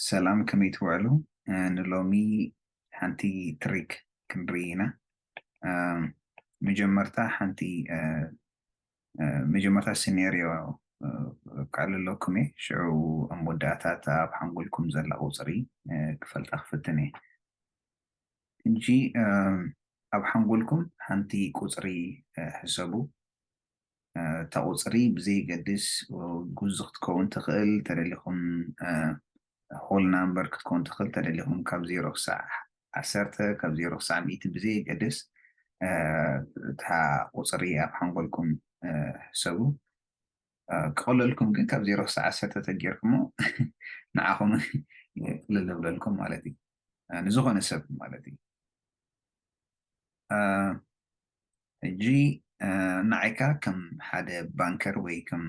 ሰላም፣ ከመይ ትውዕሉ? ንሎሚ ሓንቲ ትሪክ ክንርኢ ኢና። መጀመርታ ሓንቲ መጀመርታ ሲኔርዮ ከዕልለኩም እየ። ሽዑ ኣብ መወዳእታ እታ ኣብ ሓንጎልኩም ዘላ ቁፅሪ ክፈልጣ ክፍትን እየ። ሕጂ ኣብ ሓንጎልኩም ሓንቲ ቁፅሪ ሕሰቡ። እታ ቁፅሪ ብዘይገድስ ጉዙ ክትከውን ትኽእል፣ ተደሊኹም ሆል ናምበር ክትከውን ትኽእል፣ ተደሊኹም ካብ ዜሮ ክሳዕ ዓሰርተ፣ ካብ ዜሮ ክሳዕ ሚእቲ ብዘይገድስ እታ ቁፅሪ ኣብ ሓንጎልኩም ሕሰቡ። ክቐለልኩም ግን ካብ ዜሮ ክሳዕ ዓሰርተ ተጌርኩሞ ንዓኹም ቅልል ብለልኩም ማለት እዩ፣ ንዝኾነ ሰብ ማለት እዩ። ሕጂ ንዓይካ ከም ሓደ ባንከር ወይ ከም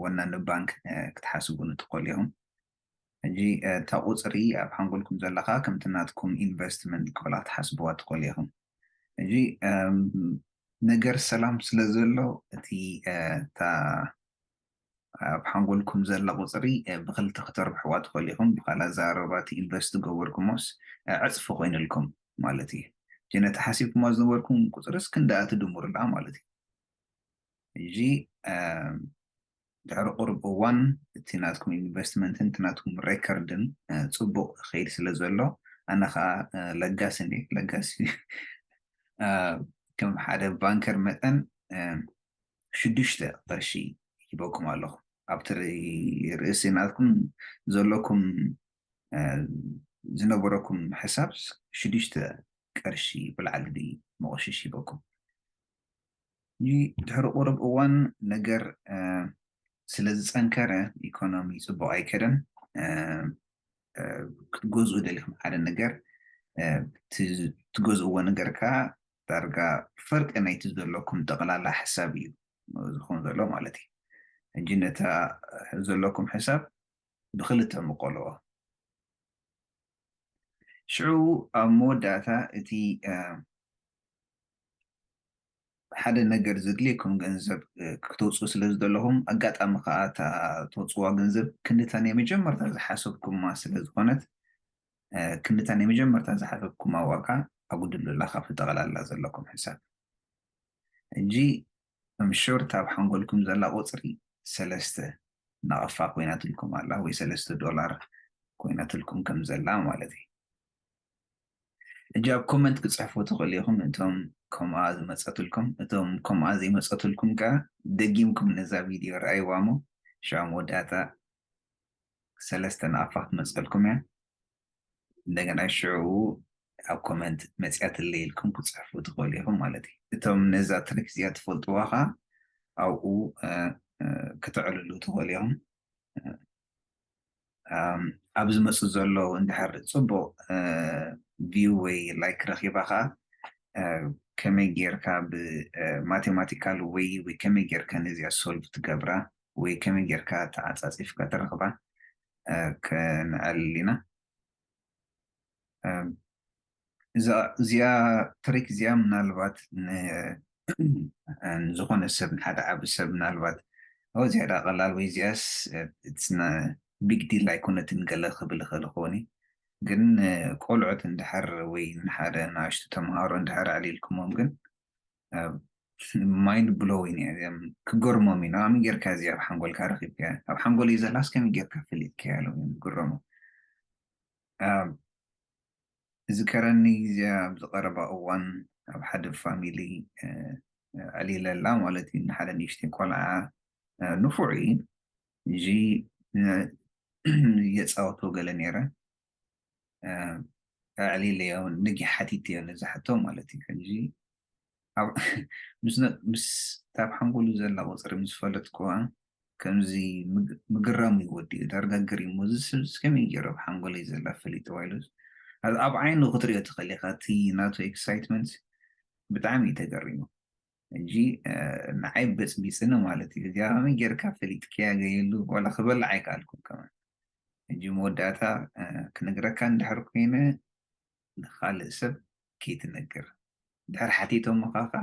ወናኒ ባንክ ክትሓስቡ ንትኽእሉ ኢኹም። ሕጂ እታ ቁፅሪ ኣብ ሓንጎልኩም ዘለካ ከምቲ ናትኩም ኢንቨስትመንት ክብላ ክትሓስብዋ ትኽእሉ ኢኹም። ሕጂ ነገር ሰላም ስለ ዘሎ እቲ እታ ኣብ ሓንጎልኩም ዘላ ቁፅሪ ብክልተ ክተርብሕዋ ትኽእሉ ኢኹም። ብካልእ ኣዘራርባ እቲ ኢንቨስት ዝገበርኩሞስ ዕፅፊ ኮይኑልኩም ማለት እዩ። ነቲ ሓሲብኩማ ዝነበርኩም ቁፅርስ ክንደኣ ትድምሩላ ማለት እዩ። ሕጂ ድሕሪ ቁሩብ እዋን እቲ ናትኩም ኢንቨስትመንትን እቲ ናትኩም ሬከርድን ፅቡቅ ከይድ ስለ ዘሎ ኣነ ከዓ ለጋሲ እንዴ ለጋሲ ከም ሓደ ባንከር መጠን ሽዱሽተ ቅርሺ ሂበኩም ኣለኹ። ኣብቲ ርእሲ ናትኩም ዘለኩም ዝነበረኩም ሕሳብ ሽዱሽተ ቅርሺ ብላዕሊ ድዩ መቆሽሽ ሂበኩም። ድሕሪ ቁሩብ እዋን ነገር ስለ ዝፀንከረ ኢኮኖሚ ፅቡቅ ኣይከደን። ክትገዝኡ ደሊኹም ሓደ ነገር ትገዝእዎ ነገር ከዓ ዳርጋ ፈርቂ ናይቲ ዘለኩም ጠቕላላ ሕሳብ እዩ ዝኸውን ዘሎ ማለት እዩ። ሕጂ ነታ ዘለኩም ሕሳብ ብክልተ ምቆልዎ። ሽዑ ኣብ መወዳእታ እቲ ሓደ ነገር ዘድልየኩም ገንዘብ ክተውፅኡ ስለ ዝደለኹም ኣጋጣሚ ከዓ እታ ተውፅዋ ገንዘብ ክንድታ ናይ መጀመርታ ዝሓሰብኩማ ስለ ዝኾነት ክንድታ ናይ መጀመርታ ዝሓሰብኩማ ዋጋ ኣጉድሉላ ካብቲ ጠቕላላ ዘለኩም ሕሳብ። ሕጂ እምሹር እታ ኣብ ሓንጎልኩም ዘላ ቁፅሪ ሰለስተ ናቕፋ ኮይናትልኩም ኣላ ወይ ሰለስተ ዶላር ኮይናትልኩም ከም ዘላ ማለት እዩ። ሕጂ ኣብ ኮመንት ክፅሕፉ ትኽእሉ ኢኹም። እቶም ከምኣ ዝመፀትልኩም እቶም ከምኣ ዘይመፀትልኩም ከዓ ደጊምኩም ነዛ ቪድዮ ረኣይዋ እሞ ሽዑ መወዳእታ ሰለስተ ናቕፋ ክትመፀልኩም እያ። እንደገና ሽዑ ኣብ ኮመንት መፅያትለይ ኢልኩም ክፅሕፉ ትኽእሉ ኢኹም ማለት እዩ። እቶም ነዛ ትሪክ እዚኣ ትፈልጥዋ ከዓ ኣብኡ ከተዕልሉ ትኽእሉ ኢኹም። ኣብ ዝመፅእ ዘሎ እንድሕር ፅቡቅ ቪው ወይ ላይክ ረኪባ ከዓ ከመይ ጌርካ ብማቴማቲካል ወይ ወይ ከመይ ጌርካ ነዚኣ ሶልቭ ትገብራ ወይ ከመይ ጌርካ ተዓፃፂፍካ ትረክባ ከነዕልል ኢና። እዚኣ ትሪክ እዚኣ ምናልባት ንዝኾነ ሰብ ንሓደ ዓቢ ሰብ ምናልባት እዚኣ ዳ ቀላል ወይ እዚኣስ ቢግ ዲል ኣይኮነትን ገለ ክብል ይኽእል ይኸውን። ግን ቆልዑት እንድሕር ወይ ንሓደ ንኣሽቱ ተምሃሮ እንድሕር ኣዕሊልኩሞም ግን ማይንድ ብሎዊን እያ። እዚኦም ክገርሞም እዩ። ንኣሚ ጌርካ እዚ ኣብ ሓንጎልካ ረኪብካ ኣብ ሓንጎል እዩ ዘላስ ከመይ ጌርካ ፈሊጥካ ኢሎም እዮም ዝግረሙ። ዝከረኒ ግዜ ኣብ ዝቀረባ እዋን ኣብ ሓደ ፋሚሊ ዕሊለላ ማለት እዩ። ንሓደ ንእሽተይ ቆልዓ ንፉዕ እዩ። እዚ የፃወቶ ገለ ነይረ ኣዕሊለዮ ንጊ ሓቲተዮ ነዚ ሕቶ ማለት እዩ። ሕጂ ምስ እታ ኣብ ሓንጎሉ ዘላ ቁፅሪ ምስ ፈለጥኩዋ ከምዚ ምግራሙ እዩ ወዲኡ ዳርጋ ገሪሙ እዚ ሰብ ከመይ ገይሩ ኣብ ሓንጎለይ ዘላ ፈሊጥዋ ኢሉ ኣብ ዓይኑ ክትሪኦ ትኽእል ኢኻ። እቲ ናቱ ኤክሳይትመንት ብጣዕሚ እዩ ተገሪሙ። ሕጂ ንዓይ በፅቢፅኒ ማለት እዩ። እዚኣ ከመይ ጌርካ ፈሊጥክያ ገይሉ ዋላ ክበልዕ ኣይከኣልኩን ከማን። ሕጂ መወዳእታ ክነግረካ እንድሕር ኮይነ ንካልእ ሰብ ከይትነግር ድሕር ሓቲቶምኻ ከዓ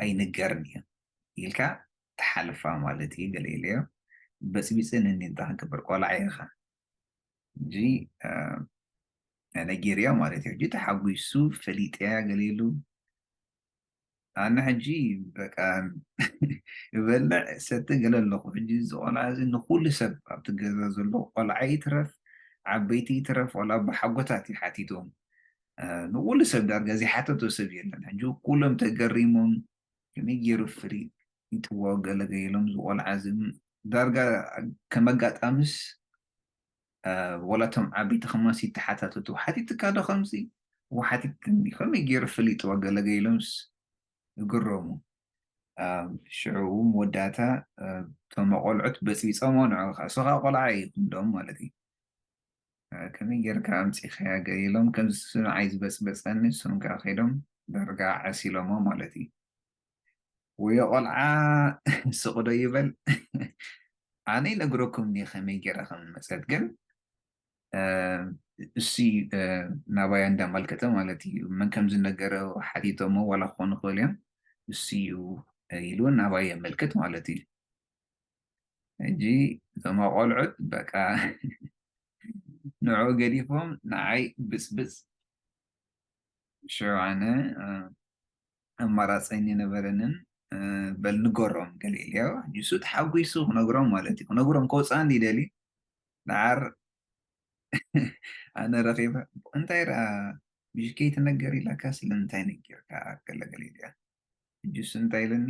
ኣይንገርን እዩ ኢልካ ትሓልፋ ማለት እዩ። ገለ ኢለዮ በፅቢፅኒ እኒ እንታይ ክንገብር ቆልዓ ኢኻ። ሕጂ ነጊርያ ማለት እዩ። ሕጂ ተሓጒሱ ፈሊጥያ ገለ ኢሉ። ኣነ ሕጂ በቃ እበልዕ ሰቲ ገለ ኣለኹ። ሕጂ እዚ ቆልዓ እዚ ንኹሉ ሰብ ኣብቲ ገዛ ዘሎ ቆልዓ ይትረፍ ዓበይቲ ይትረፍ ዋላ ኣቦሓጎታት እዩ ሓቲቶም። ንኹሉ ሰብ ዳርጋ ዘይሓተቶ ሰብ የለን። ሕጂ ኩሎም ተገሪሞም ከመይ ገይሩ ፍሊጥዎ ገለ ገይሎም እዚ ቆልዓ እዚ ዳርጋ ከም ኣጋጣምስ ወላ እቶም ዓበይቲ ከማስ ይተሓታተቱ ሓቲትካ ዶ ከምዚ ሓቲትኒ ከመይ ገይሩ ፍሊጥዎ ገለ ገይሎምስ ይግረሙ። ሽዑ መወዳእታ እቶም ቆልዑት በፅቢፆሞ ንዑ ከዓ እሱ ከዓ ቆልዓ ይኹንዶም ማለት እዩ። ከመይ ጌርካ ኣምፂኻያ ገለ ኢሎም ከምዚ ንዓይ ዝበፅበፀኒ እሶም ከዓ ከይዶም ዳርጋ ዓሲሎሞ ማለት እዩ። ወዮ ቆልዓ ስቕ ዶ ይበል ኣነ ይነግረኩም እየ ከመይ ገይራ ከም ዝመፀት ግን እሱ ናባያ እንዳመልከተ ማለት እዩ። መን ከም ዝነገረ ሓቲቶሞ ዋላ ክኾኑ ይኽእሉ እዮም። እሱ እዩ ኢሉ ናባያ የመልክት ማለት እዩ። ሕጂ እቶም ቆልዑት በቃ ንዑ ገዲፎም ንዓይ ብፅብፅ ሽዑ ኣነ ኣማራፀኒ ነበረንን በል ንገሮም ገለ ኢልዮ ሕጂ እሱ ተሓጒሱ ክነግሮም ማለት እዩ ክነግሮም ከውፅኣኒ ይደሊ ደዓር ኣነ ረኺበ እንታይ ደኣ ብሽከይ ትነገር ኢላካ ስለምንታይ ነጊርካ ገለገለ ኢልያ ሕጂ እሱ እንታይ ኢለኒ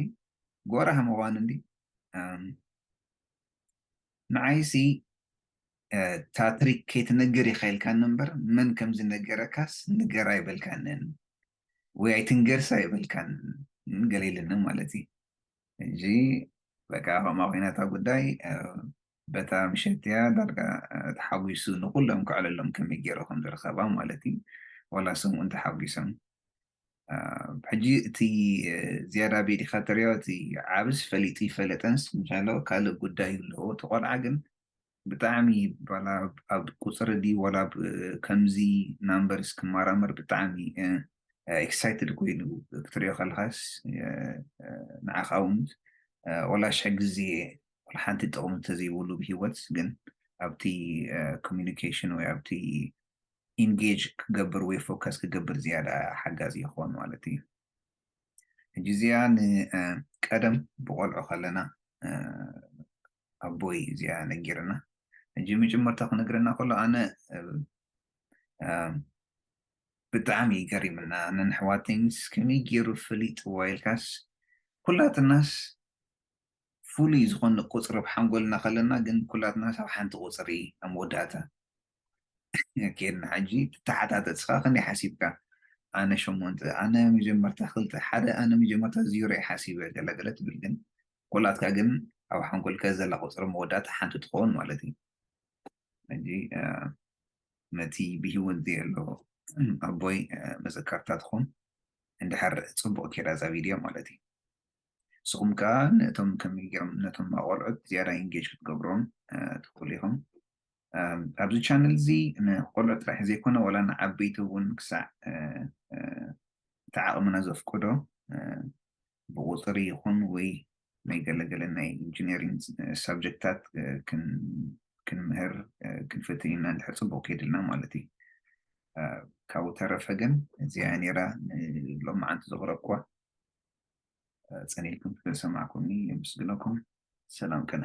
ጎራህ ምዃኑ እንዲ ንዓይሲ እታ ትሪክ ከይትነግር ኢኻ ኢልካኒ እምበር መን ከም ዝነገረካስ ንገር ኣይበልካንን ወይ ኣይትንገርስ ኣይበልካንን ገለ ኢልኒ ማለት እዩ። ሕጂ በቃ ከምኣ ኮይና እታ ጉዳይ በታ ምሸት እያ ዳርጋ ተሓጒሱ ንኩሎም ከዕለሎም ከመይ ገይሩ ከም ዝረኸባ ማለት እዩ። ዋላ ሰምኡ እንተሓጒሶም ሕጂ እቲ ዝያዳ ቤት ኢኻ ተሪኦ እቲ ዓብስ ፈሊጡ ይፈለጠንስ ምሻሎ ካልእ ጉዳይ ኣለዎ እቲ ቆልዓ ግን ብጣዕሚ ዋላ ኣብ ቁፅሪ ድዩ ዋላ ከምዚ ናምበርስ ክመራመር ብጣዕሚ ኤክሳይትድ ኮይኑ ክትሪኦ ከለካስ ንዓኻ እውን ዋላ ሽሕ ግዜ ዋላ ሓንቲ ጥቕሚ እንተዘይብሉ ብሂወት ግን ኣብቲ ኮሚኒኬሽን ወይ ኣብቲ ኢንጌጅ ክገብር ወይ ፎከስ ክገብር ዝያዳ ሓጋዚ ይኸውን ማለት እዩ። ሕጂ እዚኣ ንቀደም ብቆልዑ ከለና ኣቦይ እዚኣ ነጊርና ሕጂ መጀመርታ ክነግረና ከሎ ኣነ ብጣዕሚ ይገሪምና ኣነ ንሕዋተይንስ ከመይ ገይሩ ፈሊጥዋ ኢልካስ ኩላትናስ ፍሉይ ዝኾነ ቁፅሪ ኣብ ሓንጎልና ከለና ግን ኩላትና ኣብ ሓንቲ ቁፅሪ ኣብ መወዳእታ ኬድና ሕጂ ትተሓታተፅካ ክንደይ ሓሲብካ ኣነ ሸሞንተ ኣነ መጀመርታ ክልተ ሓደ ኣነ መጀመርታ ዚሮ ሓሲበ ገለገለ ትብል ግን ኩላትካ ግን ኣብ ሓንጎልካ ዘላ ቁፅሪ መወዳእታ ሓንቲ ትኸውን ማለት እዩ ሕጂ ነቲ ብሂወት ዘየሎ ኣቦይ መዘከርታ ትኹን እንድሕር ፅቡቅ ኬዳ እዛ ቪድዮ ማለት እዩ ንስኹም ከዓ ነቶም ከመይ ገይሮም ነቶም ኣቆልዑት ዝያዳ ኢንጌጅ ክትገብሮም ትኽእሉ ኢኹም ኣብዚ ቻነል እዚ ንቆልዑ ጥራሕ ዘይኮነ ዋላ ንዓበይቲ እውን ክሳዕ እቲ ዓቕምና ዘፍቅዶ ብቁፅሪ ይኹን ወይ ናይ ገለገለ ናይ ኢንጂነሪንግ ሳብጀክታት ክንምህር ክንፍትን ኢና እንድሕር ፅቡቅ ከይድልና ማለት እዩ ካብኡ ተረፈ ግን እዚኣ ነራ ሎማዓንቲ ዘቕረብኩዋ ፀኒልኩም ስለሰማዕኩምኒ የመስግነኩም ሰላም ቅነ